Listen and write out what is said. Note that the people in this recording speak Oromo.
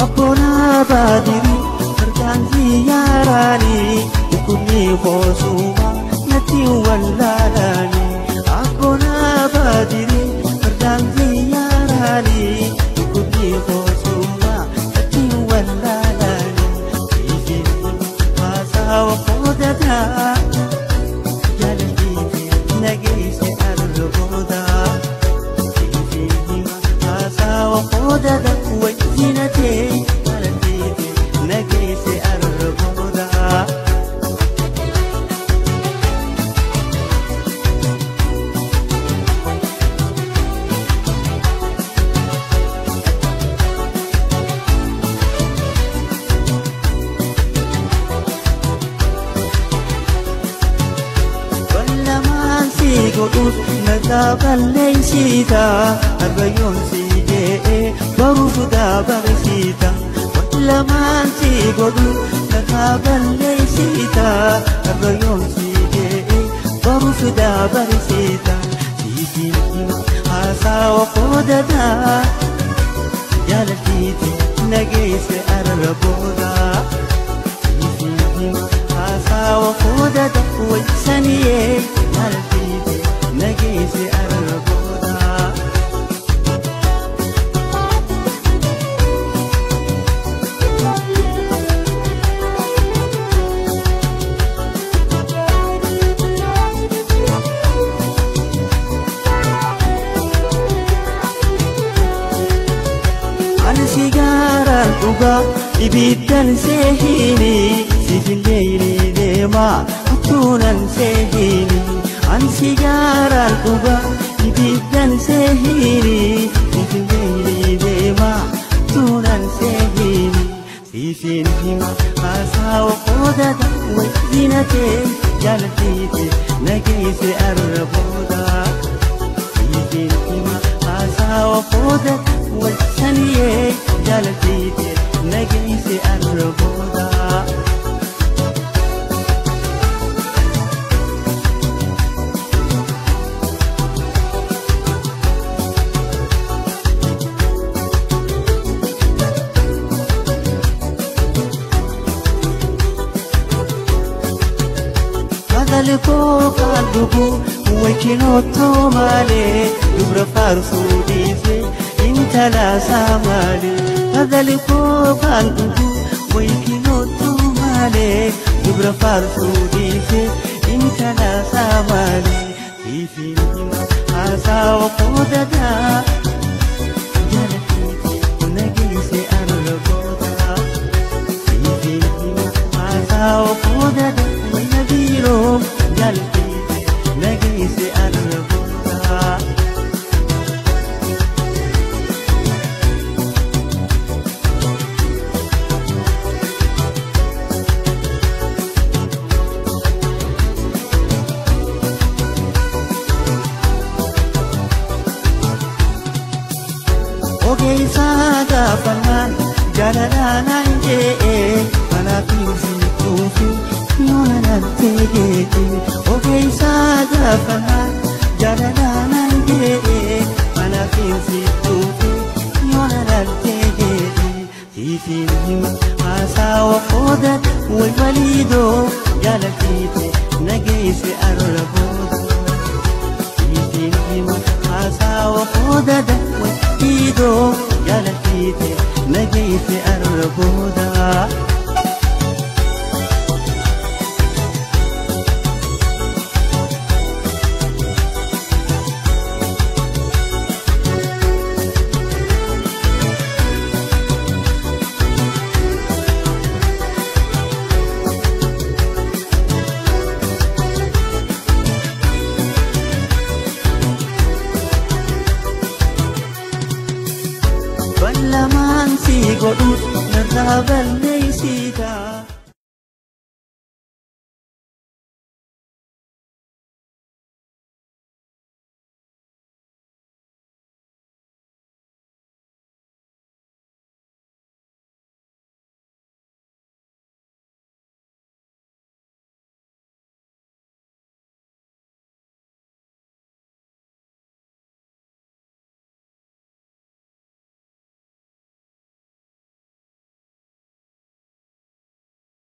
Abbona baadiri fardaan ziyyaaraani dhukkubni koosuma natti wallaalaani. Abbona baadiri fardaan ziyyaaraani dhukkubni koosuma natti wallaalaani. Siifin haasawa qoodataa jaalalliite nageesse arra booda. Siifin haasawa qoodataa wajjinatee jaalalliite nageesse arra booda. Ballamaan si godhuus nagaa balleessita arbayyoon si je'ee baruuf daabarsiita. Ballamaan si godhuus nagaa balleessita arbayyoon si je'ee baruuf daabarsiita. Siifin hima haasawa qoodataa jaalalliite nageesse arra booda. Siifin hima haasawa qoodataa wajjaniyee jaalalliite nageesse arra booda. Ani sigaaraan dhugaa ibiddan seehini siifillee deemaa hattuunan seehini. Ani sigaaraan dhugaa ibiddan seehini siifillee deemaa hattuunan seehini. Siifin hima haasawa qoodata wajjinatee jaalalliite nageesse arra booda. Siifin hima haasawa qoodata wajjaniyee jaalalliite nageesse arra booda. Hadal koo kan dhugu wajjinootoo malee dubra faarsuu dhiise intala isaa malee. Hadal koo kan dhugu wajjinootoo malee dubra faarsuu dhiise intala isaa malee. Siifin hima haasawa qoodataa jaalalliite nageesse arra booda. Siifin hima haasawa qoodataa wayya biiroo jaalalliite nageesse arra booda. Ogeessaa gaafannaan jaalalaan je'ee kanaaf hin yoona nantee je'ee. Ogeessaa gaafannaan jaalalaan je'ee kanaaf hin yoona nantee je'ee. Siifin hima haasawa qoodata wal waliidoo jaalalliite nageesse arra booda. Siifin hima haasawa qoodata wajjiidoo jaalalliite nageesse arra booda. Ballamaan si godhuus narraa balleessita.